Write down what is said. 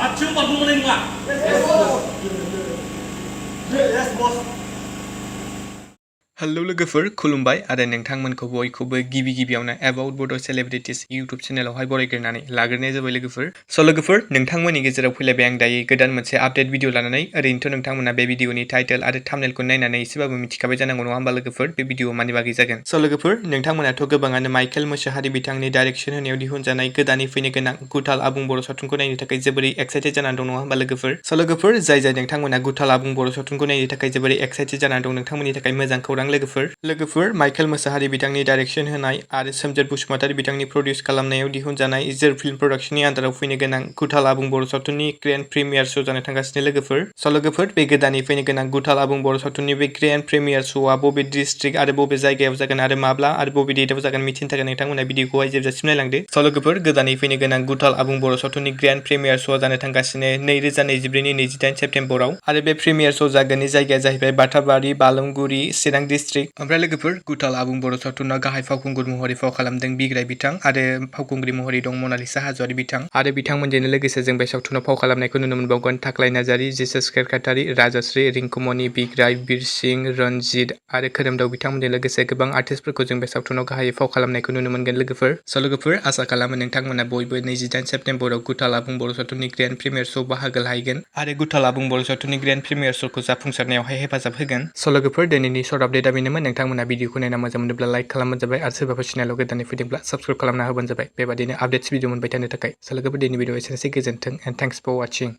Acu baru mulai nggak? Yes, boss. Hello लोगोफोर खुलुमबाय आरो नोंथांमोनखौ बयखौबो गिबियावनो एबाउट बड' सेलिब्रिटिज इउट्यूब चेनेलावहाय बरायग्रोनानै लाग्रोनाय जाबाय लोगोफोर। स' लोगोफोर नोंथांमोननि गेजेराव फैलायबाय आं दायो गोदान मोनसे आपडेट भिडिअ लानानै। ओरैनोथ' नोंथांमोना बे भिडिअनि टाइटेल आरो थाम्बनेलखौ नायनानै एसेबाबो मिथिखाबाय जानांगौ नङा होमबा लोगोफोर बे भिडिअ मानि बागै जागोन। स' लोगोफोर नोंथांमोनाथ' गोबाङानो माइकेल मोसाहारी बिथांनि डाइरेक्सन होनायाव दिहुनजानाय गोदानै फैनो गोनां गुथाल आबुं बर' सावथुनखौ नायनो थाखाय जोबोरै एक्साइटेड जानानै दं नङा होमबा लोगोफोर। स' लोगोफोर जाय नोंथांमोना गुथाल आबुं बर' सावथुनखौ नायनो थाखाय जोबोरै एक्साइटेड जानानै दं नोंथांमोननि थाखाय मोजां खौरां लोगोफोर माइकेल मोसाहारी बिथांनि डाइरेक्सन होनाय आरो सोमजोर बसुमतारी बिथांनि प्रडिउस खालामनायाव दिहुनजानाय जोर फिल्म प्रडाक्शननि आन्दाराव फैनो गोनां गुथाल आबुं बर' सावथुननि ग्रेन्ड प्रिमियार श' जानो थांगासिनो लोगोफोर। स' लोगोफोर बे गोदानै फैनो गोनां गुथाल आबुं बर' सावथुननि बे ग्रेन्ड प्रिमियार श'आ बबे डिस्ट्रिक्ट आरो बबे जायगायाव जागोन आरो माब्ला आरो बबे डेटआव जागोन मिथिनो थाखाय नोंथांमोना भिडिअखौहाय जोबजासिम नायलांदो। स' लोगोफोर गोदानै फैनो गोनां गुथाल आबुं बर' सावथुननि ग्रेन्ड प्रिमियार श'आ जानो थांगासिनो 2024नि 28 सेप्तेम्बराव आरो बे प्रिमियार श' जागोननि जायगाया जाहैबाय बाथाबारि बालमगुरि चिरां डिस्ट्रिक्ट। ओमफ्राय लोगोफोर गुथाल आबुं बर' सावथुनाव गाहाय फावखुंगुर महरै फाव खालामदों बिग्राय बिथां आरो फावखुंग्रि महरै दं मनालिसा हाजवारी बिथां आरो बिथांमोनजोंनो लोगोसे जों बे सावथुनाव फाव खालामनायखौ नुनो मोनबावगोन थाख्लाय नार्जारी, जेसास खारखातारी, राजश्री, रिंकुमनि, बिग्राय, बिरसिं, रनजित आरो खोरोमदाव बिथांमोनजों लोगोसे गोबां आर्टिस्टफोरखौ जों बे सावथुनाव गाहायै फाव खालामनायखौ नुनो मोनगोन लोगोफोर। स' लोगोफोर आसा खालामो नोंथांमोना बयबो 28 सेप्तेम्बराव गुथाल आबुं बर' सावथुननि ग्रेन्ड प्रिमियार श'आव बाहागो लाहैगोन आरो गुथाल आबुं बर' सावथुननि ग्रेन्ड प्रिमियार श'खौ जाफुंसारनायावहाय हेफाजाब होगोन। स' लोगोफोर दिनैनि सर्ट आपडेटआ बेनोमोन। नोंथांमोना भिडिअखौ नायना मोजां मोनोब्ला लाइक खालामबानो जाबाय आरो सोरबाफोर चेनेलाव गोदानै फैदोंब्ला साबस्क्राइब खालामना होबानो जाबाय बेबादिनो आपडेट्स भिडिअ मोनबाय थानो थाखाय। स' लोगोफोर दिनैनि भिडिअ एसेनोसै गोजोन्थों एन्ड थेंक्स फर वाचिं।